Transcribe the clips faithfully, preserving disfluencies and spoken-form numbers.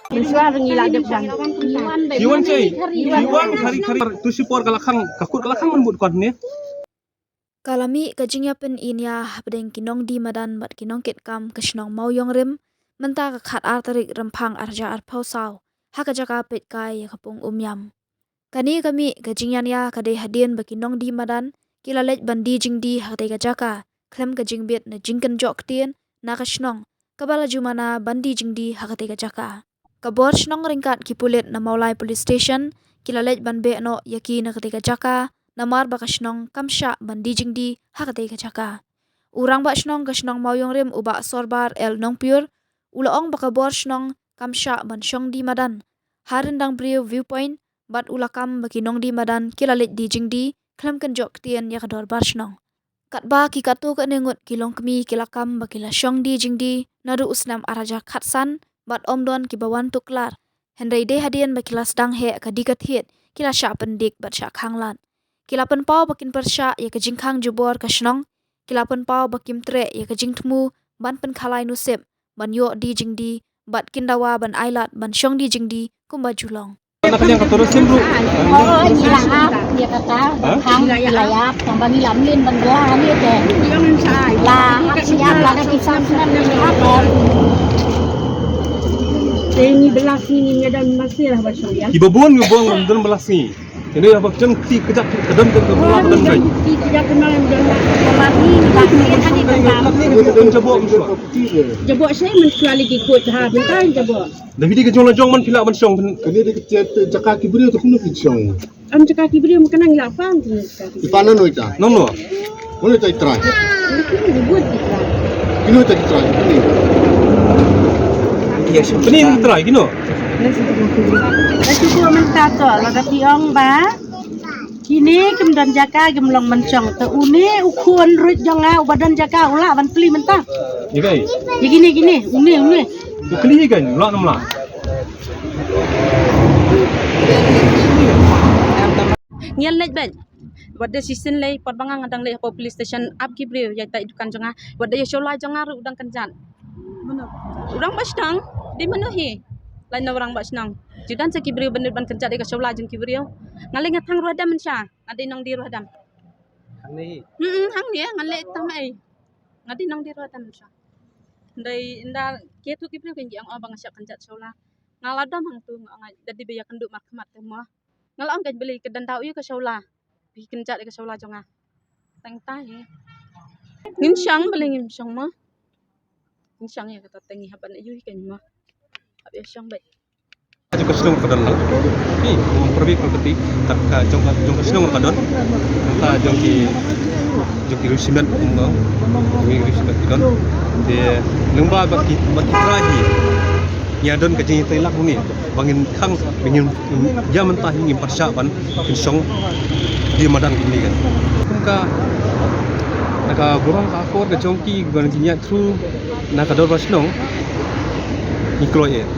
Ki wan sei, ki wan khari khari tu shipor ka la khang, ka kut ka la khang man mut kon ne. Ka la mih ka jingïapyni ïa hapdeng ki nongdie madan bad ki nongkitkam ka shnong Mawïong Rim mynta ka khatar tarik Rymphang arhajar arphew saw ha ka jaka peit kai ïa ka pung Umïam. Kane ka mih ka jingïania ka dei hadien ba ki nongdie madan ki la leit ban die jingdie ha katei ka jaka khlem ka jingbit na jingkynjoh ktien na ka shnong kaba la ju mana ban die jingdie ha katei ka jaka. Ka bor shnong ryngkat ki pulit na Mawlai Police Station ki la leit ban beh noh ïa ki na katei ka jaka namar ba ka shnong kam shah ban die jingdie ha katei ka jaka. U rangbah shnong ka shnong Mawïong Rim u Bah Sorbar L Nongpyur u la ong ba ka bor shnong kam shah ban shong die madan ha ryndang briew viewpoint bad u la kam ba ki nongdie madan ki la leit die jingdie khlem kynjoh ktien ïa ka dorbar shnong. Katba ki katto katne ngut ki longkmie ki la kam ba ki la shong die jingdie naduh u snem arhajar khatsan bad ym don kiba wan tuklar. Hynrei dei hadien ba ki la sdang heh ka die ka thied ki la shah pyndik bad shah khanglad. Ki la pynpaw ba kin pyrshah ïa ka jingkhang jubor ka shnong. Ki la pynpaw ba kim treh ïa ka jingthmu ban pynkhalai nusip ban ïoh die jingdie bad kin dawa ban ailad ban shong die jingdie kumba ju long. Na ka liang ka toro sim ruh. Oh, ngi la ap ïa kata, ha? Khang ngi la ap, tang ba ngi la mlien ban bylla hangne te. La ap siap, la da ki sam snem ngi ap. Te ngi bylla sngi ngi don masir ha ba shong ïa. Kiba bun ngi bun don bylla sngi. Ini apa jeng ti kejap ke don ke bylla don kai. Ti kejap ke don bylla sngi la sngi kan. Jabok. Jabok seh men shuwa lagi kut ha bintang jabok. Da phi dei ka jong la jong man phi lah ban shong. Kane dei ka jaka ki briew te kumno phi shong. Am jaka ki briew ma ka nang lah pan tu jaka ki. Ipan no ita. No no. Mano ita i trai. Kino ita i trai. Kino. Kini i trai kino. Lati ko mynta to la da phi ong ba. Kine kim don jaka kim long ban shong. Te une u khun ruh jong nga uba don jaka u lah ban plie mynta. Ïa kai. Ïa kine kine une une. U plie ïa kai u lah nam lah. Ngi ïa leit bad. Wat da shisien lei pat ba nga nga dang leit hapoh police station ap ki briew ïa tai dukan jong nga. Wat da ïa shawla jong nga ruh u dang kynjat. U rangbah shnong dei mano hi. Lait na u rangbah shnong. Ju don sa ki briew ban ban kynjat ïa ka shawla jong ki briew. Nga leit nga thang ruh da mynsha. Nga dei nongdie ruh dam. Hangne hi. Hmm, hangne nga leh tang mai. Nga dei nongdie ruh dam sha. Ndai nda ke tu ki briew kan ji ang ong ba nga shah kynjat shawla. Nga la dam hangtu nga ong da dei ba ïa kynduh markhmat te mo. Nga la ong kan beli ka dang dau ïa ka shawla. Bi kynjat ïa ka shawla jong nga. Tang tai. Ngin shang beli ngin shang mo. Ngin shang ïa kata tang ïa ban ïa kan mo. Hap ïa shang bai. Jong ka shnong ka don lang. Ki, um, perbi property, tak ka jong ka, jong ka shnong ka don. Ka jong ki, jong ki rusimet, um, jong ki rusimet ki don. Te, nang ba, ba ki, ba ki trai hi. Ïa don ka jing trai lak ni. Ba ngin khang, ba ngin, ïa mynta hi ngin pyrshah ban, kin shong, die madan kini kan. Kum ka, na ka burom ka akor ka jong ki, ba ngin ïa through, na ka dorbar shnong. Ngi kloi eh.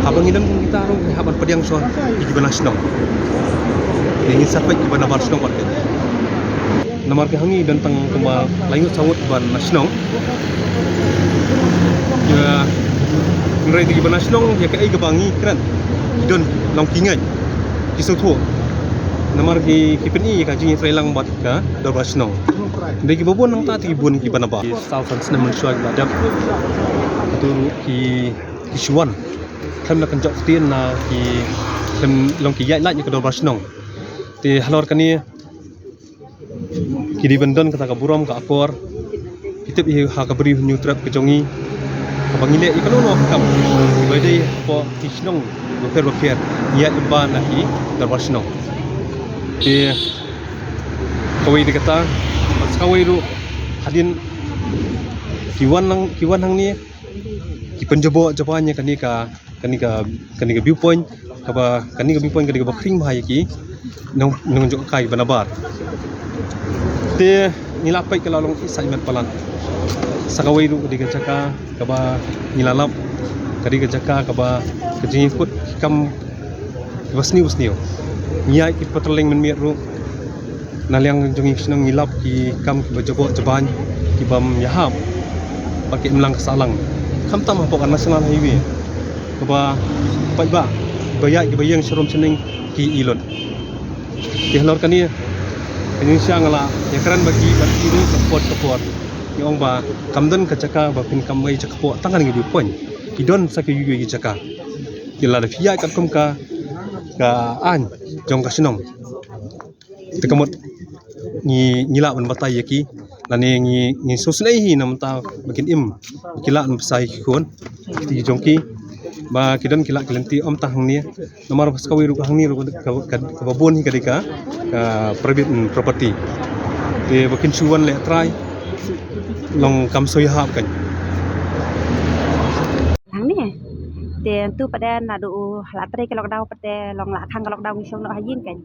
Haba ngi don kita ruh ngi hap ban pdiang shuwa ïa kiba na shnong. Ngi ngi sarpek kiba na bar shnong pat. Namar ka hangi don tang kumba lai ngut saw ngut kiba na shnong. Ïa ngi rai kiba na shnong ïa kaei kaba ngi kren. Ki don long ki ngeit. Ki sngewthuh. Namar ki ki pyni ïa ka jingïatreilang bad ka dorbar shnong. Dei kiba bun nangta te ki bun kiba na bar. Saw san snem mynshuwa kiba dep. Atu ki ki shuwan. Khlem da kynjoh ktien na ki khlem long ki ïaid lait ïa ka dorbar shnong. Te halor kane ki dei ban don kata ka burom ka akor. Ki tip ïa ha ka bri Hynñiewtrep ka jong ngi. Kaba ngi leh ïa kano kano ka kam. Ba dei hapoh ki shnong bapher bapher. Ngi ïaid lyngba na ki dorbar shnong. Te kawei de kata, bad sa kawei ruh hadien ki wan nang, ki wan hangne, ki pynjubok jubok ïa kane ka, kane ka, kane ka viewpoint, kaba, kane ka viewpoint kane kaba khring bha ïa ki nong, nongjngohkai ba na bar. Te ngi la peit ka la long excitement palat. Sa kawei ruh ka dei ka jaka kaba ngi la lap, ka dei ka jaka kaba ka jingïakut ki kam kiba sniew sniew. Ngi ïaid ki patrolling mynmiet ruh. Na liang jong ngi ki shnong ngi lap ki kam kiba jubok jubok kibym ïahap. Bad ki imlang ka sahlang. Khamtam hapoh ka national highway. Kaba paidbah ba ïaid kiba ïeng sharum shaneng ki i lut. Te halor kane ka jingshisha nga la ïakren bad ki, bad ki ruh ka por ka por. Ngi ong ba kam don ka jaka ba phin kam wei jaka poh tang ngi ju point. Ki don sa ki yu yu ki jaka. Ki la da phi ïaid katkum ka, ka aiñ jong ka shnong. Te ka mut ngi, ngi lah ban batai ïa ki lane ngi, ngi sngewsynei hi na mynta ba kin im, ba ki lah ban batai ki khun ki jong ki, ba ki don ki lad ki lynti ym tang hangne. Namar ba sa kawei ruh hangne ruh ka, ka, kaba bun hi ka dei ka, ka private, mm, property. Te ba kin shu wan leh trai long kam soi hap kan. Hangne te tu pat de naduh u la trei ka lockdown pat de long la khang ka lockdown ngi shong noh ha ïing kan.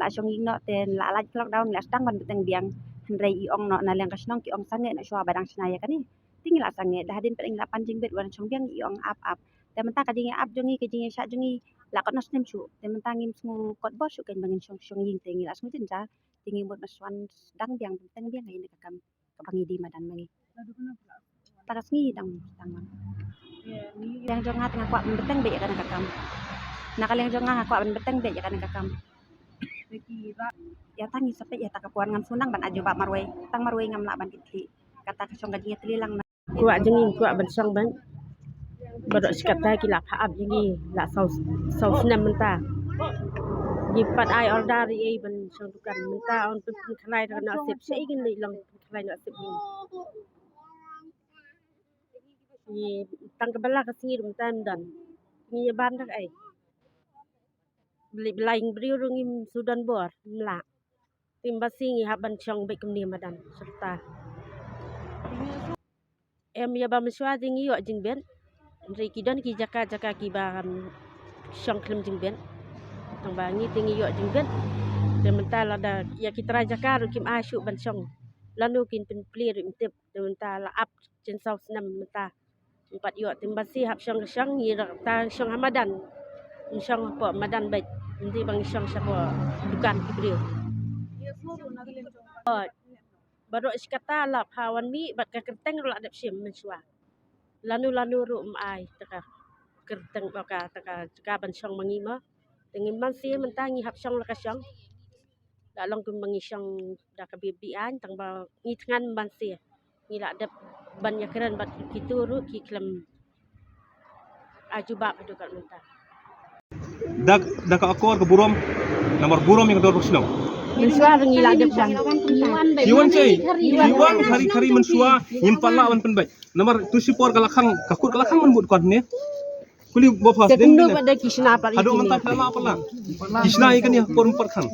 La shong ïing noh te la lait ka lockdown la sdang ban bteng biang. Hynrei i ong noh na liang ka shnong ki ong sangeh noh shuwa ba dang shna ïa kane. Te ngi la sangeh da hadien pat ngi la pan jingbit wan shong biang i ong ap ap. Te mynta ka jingïa ap jong ngi ka jingïa shah jong ngi la kot noh snem shuh. Te mynta ngim sngew kot bor shuh kan ba ngin shong shong ïing te ngi la sngew jynjar. Te ngi mut noh shuwa sdang biang bteng biang ïa kane ka kam. Kaba ngi dei madan ma ngi. Ta ka sngi dang tang man. Liang jong nga te nga kwah ban bteng beit ïa kane ka kam. Na ka liang jong nga nga kwah ban bteng beit ïa kane ka kam. Ïa tang ngi sa peit ïa ta ka puan ngam sngewdang ban ai jubab marwei. Tang marwei ngam lah ban kit khlieh. Kata ka shong ka jingïatylli lang na. Kwah jong ngi kwah ban shong ban. Baroh shi katta ki la pha ap jong ngi la saw, saw snem mynta. Ngi pat ai order ïa i ban shong dukan mynta on pyn khlai da ka nasib shi i ngin leit long. Khlai nasib ngi. Ngi tang ka bala ka sngi ruh mynta ym don. Ngi ïa ban da kaei. Beli bela ïing briew ruh ngim shu don bor, ym lah. Te mynba shi ngi hap ban shong beit kumne madan, syrta. Em ïa ba mynshuwa te ngi ïoh jingbit. Hynrei ki don ki jaka jaka kiba, um, shong khlem jingbit. Tang ba ngi te ngi ïoh jingbit. Te mynta lada ïa ki trai jaka ruh kim ai shuh ban shong. Lano kin pynplie ruh ym tip. Te mynta la ap jin saw snem mynta. Ym pat ïoh te mynba shi hap shong ka shong ngi ruh ta shong ha madan. Ym shong hapoh madan beit. Ym dei ba ngi shong shapoh dukan ki briew. Baroh shi katta la pha wan mih bad ka kyrteng ruh la dep shim mynshuwa. Lano lano ruh ym ai ta ka kyrteng ba ka ta ka jaka ban shong ma ngi mo. Te ngim banse mynta ngi hap shong la ka shong. La long kum ba ngi shong da ka bib di aiñ tang ba ngi thngan ym banse. Ngi la dep ban ïakren bad kito ruh ki khlem ai jubab haduh kat mynta. Da, da ka akor ka burom, namar burom ïa ka dor ba shnong. Mynshuwa ngi la dep wan. Ki wan sei, ki wan khari khari mynshuwa, ngim pat lah wan pynbeit. Namar tu shipor ka la khang, ka kut ka la khang ban bud kon ne. Kuli ba phas den. Kumno ba da ki shna pat. Haduh mynta ka la pat la. Ki shna ïa kane por ym pat khang.